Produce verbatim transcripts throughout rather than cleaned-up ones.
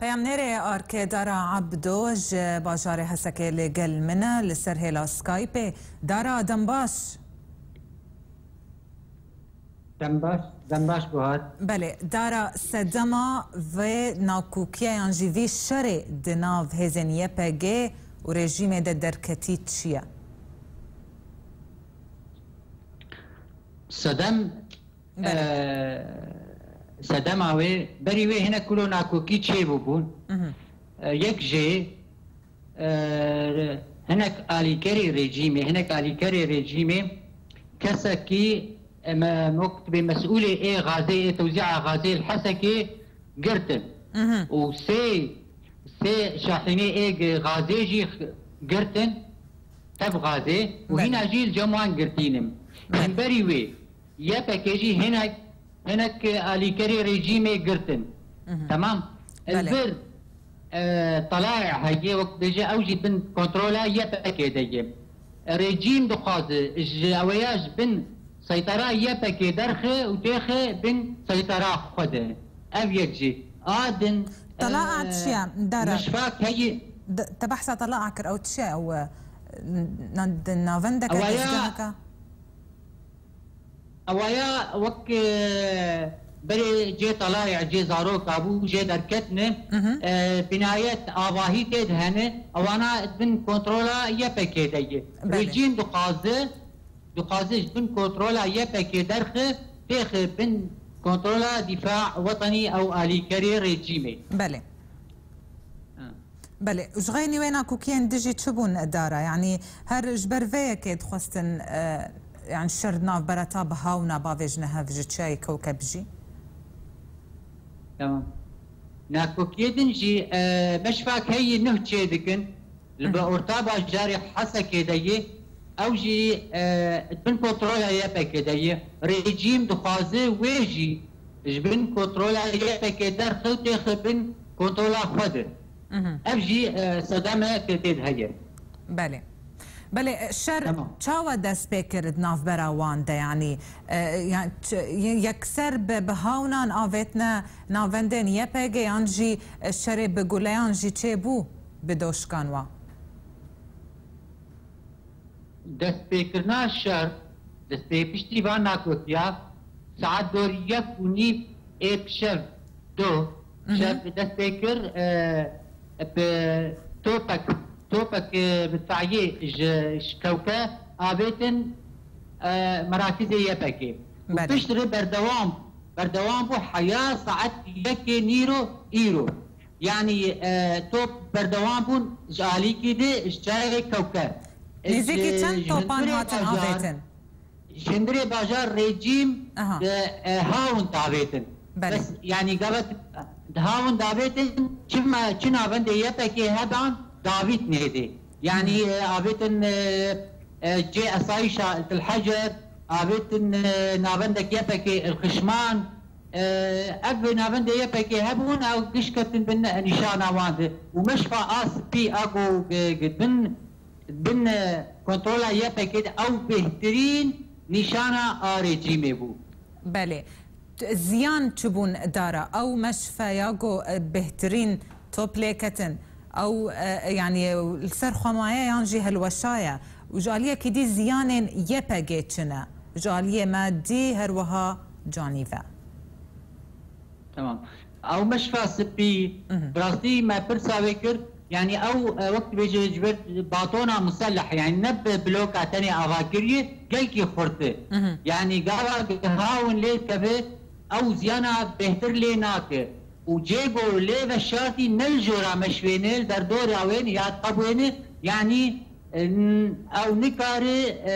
Peyamnêrê ARKê Dara Abdo ji bajarê Hesekê li gel min e, li ser hêla Skypeê. Dara, dem baş. Dem baş, dem baş Buhar. Belê, Dara, sedema vê nakokiyê yan jî vî şerê di nav hêzên Y P G û rejîmê de derketî çi ye? Sedem, Belê. e, sedema wê, berî wê hinek kulo nakokî çêbûbûn. Mhm. E, yek jê, e, hinek alîkerê rejîmê, hinek alîkerê rejîmê kesekî, e, me-, moktibê mesûlê ê xazê, ê tewzîa xazê li Hesekê girtin. Mhm. Û sê, sê şahînê ê g-, xazê jî x-, girtin, tev xazê û Belê. hîna jî li cem wan girtînim. Belê. Hemberî wê, Y P G jî hinek, hinek alîkerê rejîmê girtin. Mhm. Temam. Belê. Li vir, e, Talaî heye, wek bêje, ew jî bin kontrola Y P G de ye. Rejîm dixwaze ji eweya ji bin seytera Y P G derxe û têxe bin seytera xwe de. Ev yek jî. A din, Talaî e, çi ye, Dara? Mişfak heye. D-, te behsa Talaî kir, ew çi ye? Ew, e, n-, n-, di navendeke Ewa ya dezgeheke? Ewaya wek, e, berê cê Talaî, cê zaroka bû, jê derketine, Mhm. e, bînayet, avahî tê de hene, ewana bin kontrola Y P G de ye. Belê. Rejîm dixwaze, dixwaze ji bin kontrola Y P G derxe, têxe bin kontrola Dîfa Wetenî ew alîkerê rejîmê. Belê. Ha. Belê, ji xeynî wê nakokiyên dijî çi bûn, Dara? Yanî her ji ber vê yekê dixwestin, e, yanî şer navbera ta bihawna bavêjine hev ji çiyayê Kewkeb jî? Tamam. Nakokiyê din jî, e, meşfa keyî nuh çê dikin. Li bi Mhm. orta bajarê Hesekê de yê, ew jî, e, bin kontrola Y P G de yê. Rejîm dixwaze wê jî ji bin kontrola Y P G derxe û têxe bin kontrola xwe de. Mhm. Ev jî, e, sedeme ke tê de heye. Belê. Belê, e, şer Tamam. çawa dest pê kir di navbera wan de? Yanî, e, yan, ç-, ye-, yekser bi, bi hawnan avêtine navendên Y P G yan jî, e, şerê bi guleyan jî çêbû bi doşkan wan? Destpêkirina şer, destpê piştî van nakotiya, saet dor yek û nîv ê bi şev do, Mhm. şev dest pê kir, e, bi topek, topek, e, midfaiyê ji, ji kewke avêtin, e, merakizê Y P G. Û Belê. piştre berdewam, berdewam bû heya saet yekê nîro îro. Yanî, e, top berdewam bûn ji alîkî de ji çayê Kewke. Nêzîkî Ji, çend ji topan hundirê hatin bajar, avêtin? Ji hundirê bajar rejîm Aha. di, e, hawin davêtin. Belê. Bes, yanî, gava di hawin davêtin, çima, çi navendê Y P G heban davît nêdê. Yanî, Hmm. e, avêtin, e, e, cê esayîşa Til Hecer, avêtin, e, navendek Y P G El Xişman, E, ev navendê Y P G hebûn, ew giş ketin bin nîşana wan de. Û meşfa a spî a ku, e, bin, bin, e, kontrola Y P G de ew bêhtirîn nîşana a rejîmê bû. Belê. T-, ziyan çi bûn Dara? Ew meşfe ya ku, e, bêhtirîn top lê ketin, ew, e, yanî li ser xwe maye yan jî hilweşa ye? Û ji aliyekî dî ziyanên Y P G çi ne? Ji aliyê madî her wiha canî ve. Tamam. Ew meşfa spî, Mhm. bi rastî me pirsa wê kir, yanî ew, e, wek dibêje ji ber batona museleh, yanî ne bi bloka tenê ava kiriye, gelkî xurt e. Mhm. Yanî gava hawin lê dikeve, ew ziyana bêhtir lê nake. Û cê ku lê veşartî ne li jora meşvê ne, li derdora wê ne ya tabûyê ne, yanî, e, n-, ew nikare, e,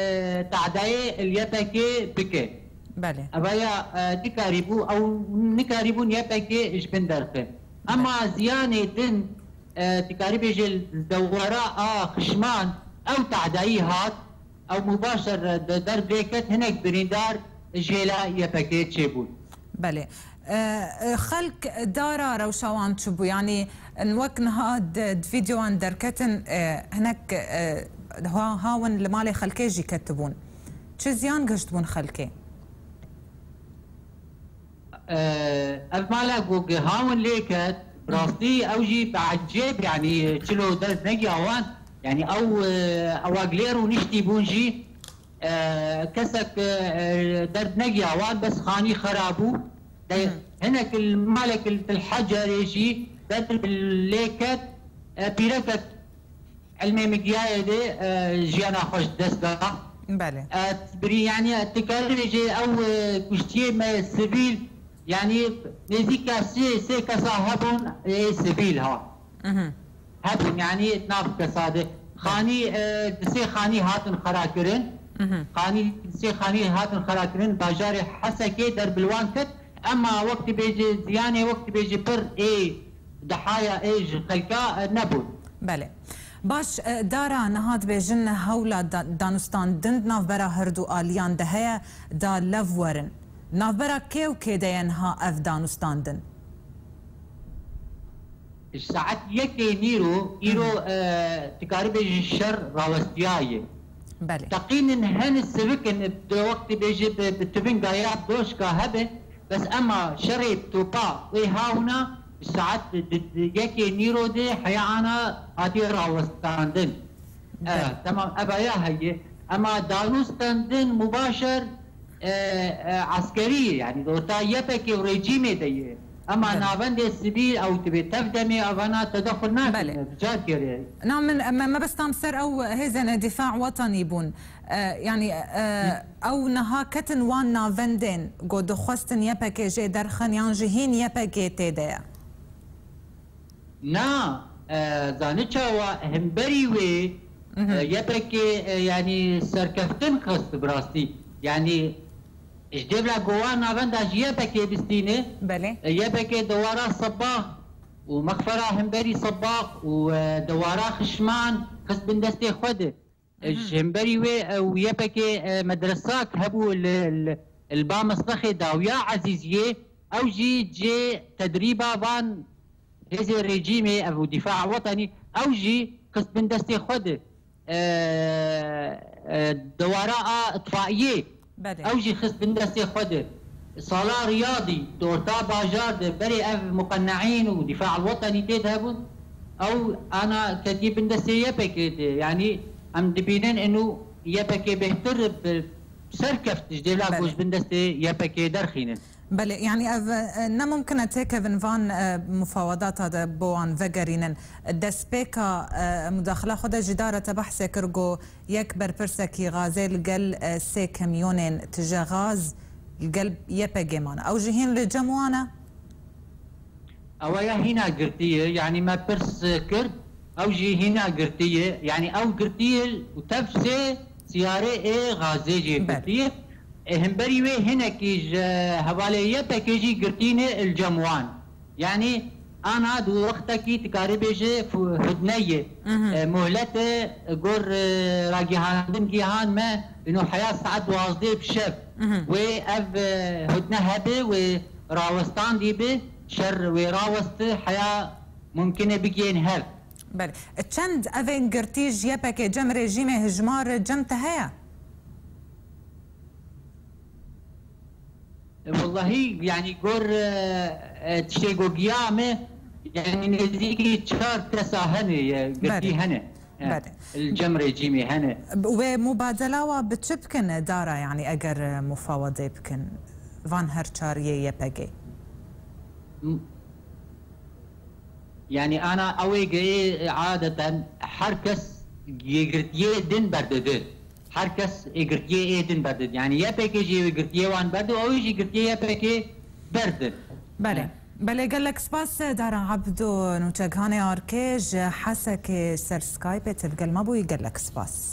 tadayê li Y P G bike. Belê. Evaya, e, nikarîbû, ew nikarîbûn Y P G ji bin derxe. Ema Belê. ziyanê din, e, dikarî bêje li dewara a xişman ew tadayî hat, ew mubaşer de derb lê ket, hinek birîndar ji hêla Y P G çêbûn. Belê. E, e, xelk Dara rewşa wan çi bû? Yanî, wek niha di, di vîdeoyan derketin, e, hinek, e, ha-, hawin li malê xelkê jî ketibûn. Çi ziyan gihiştibûn xelkê? E, ev mala ku hawin lê ket, Rastî ew jî bi ecêb, yanî çilo derd negiya wan. Yanî ew, e, ewa gilêr û niştî bûn jî, e, kesek, e, derd negiya wan, bes xanî xera bû. De hinek li malek li Til Hecerê jî derd lê ket, e, pîrekek Ilmê midyayê de, e, jiyana xwe ji dest da. Belê. E, birî, yanî, e, tu karî bêjî ew, e, kuştiyê me sivîl, yanî, nêzîka sê, sê kesa hebûn, ê sivîl ha. Mhm. Hebûn, yanî, nav kesa de. Xanî, e, di sê xanî hatin xera kirin. Mhm. Xanî, di sê xanî hatin xera kirin, bajarê Hesekê derbilwan ket. Ema wek tu bêjî ziyanê, wek tu bêjî pir ê dihaya ê ji xelka, e, nebûn. Belê. Baş, e, Dara, niha dibêjin hewla da-, danûstandin di navbera herdu aliyan de heye da lev werin. Navbera kê û kê de ye niha ev danûstandin? Ji saet yekê nîro, îro, e, tu karî bêjî şer rawestiyaye. Belê. Teqînin hene sivikin, di wextê bêjî bi, bi tivinga ya doşka hebe, bes ema şerê topa wê hawna saet di, di, di yekê nîro de heya ana hatiye rawestandin. Belê. E, temam, eva ya heye. Ema danûstandin mubaşer, e, e, eskerî ye, yanî di orta Y P G û rejîmê de ye. Ema Belê. navendê sivîl ew tibê tev demê evana tedexul nakin, Belê. bi car kerê. Na min, me, me bestam ser ew hêzên dîfa wetanî bûn. E, yanî, e, Hı. ew niha ketin wan navendên ku dixwestin Y P G jê derxin yan jî hîn Y P G tê de ye? Na, e, zani çawa hemberî wê, Mhm. e, Y P G, e, yanî serkeftin xist bi rastî. Yanî ji dêvla gowa navenda ji Y P G bistîne. Belê. E, Y P G dewara Sebah û mexfera hemberî Sebah û, e, dewara Xişman xist bin destê xwe de. E, Mhm. ji hemberî wê, e, û Y P G, e, medresak hebû li, li, li ba Meslexê Dawiya Ezîziyê, ew jî cê tedrîba van hêzê rejîmê, ev û Dîfa Wetanî, ew jî xist bin destê xwe de, e, e, dewara a itfaiyê, Belê. ew jî xist bin destê xwe de. Sala Riyadî, di orta bajar de, berê ev muqenneîn û Dîfa Wetanî tê de hebûn, ew ana ketî bin destê Y P G de. Yanî em dibînin inu Y P G bêhtir bi ser keft ji dêvla Belê. ku ji bin destê Y P G derxînin. Belê, yanî ev, e, ne mumkin e têkevin van, e, mufawadata de bo wan vegerînin. Destpêka, e, mudaxila xwe de jî Dara te behsê kir ku yek berpirsekî Gazê li gel, e, sê kamyonên tije gaz li gel Y P G mane. Ew jî hîn li cem wan e? Ewa ya hîna girtiye, yanî me pirs kir, ew jî hîna girtiye, yanî ew girtiye û tev sê siyarê ê Gazê jê Belê. girtiye. E, hemberî wê hinekî ji hevalê Y P G jî girtîne il cem wan. Yanî ana di wextekî tu karî bêje fu-, hudneyê, Mhm. e, muhlete gor, e, ragihandin gihan me, ino heya saet duwazdeh bi şev. Mhm. Wê ev, e, hudne hebe, wê rawestandî bi, şer wê rawesti heya mumkin e bigihên hev. Belê. Çend evên girtî ji Y P G cem rejîmê hijmar cem te heye? E, wellahî, yanî gor, e, e, tiştê ku giya me, yanî nêzîkî çar kesa hene, e, girtî Belê. hene. E, Belê. li cem rejîmê hene. Wê mubadela wa bi çi bikin Dara, yanî eger, e, mufawadê bikin van her çar yê Y P G? M-, yanî ana ew ê girê adeten her kes yê girtiyê din berdide. Her kes ê girtiyê ê din berdide. Yanî Y P G jî wê girtiyê wan berdide, ew jî girtiyê Y P G berdin. Belê. Belê, gelek spas Dara Ebdo, nûçeghanê Arkê ji Hesekê ser Skypeê tu li gel me bûyî, gelek spas.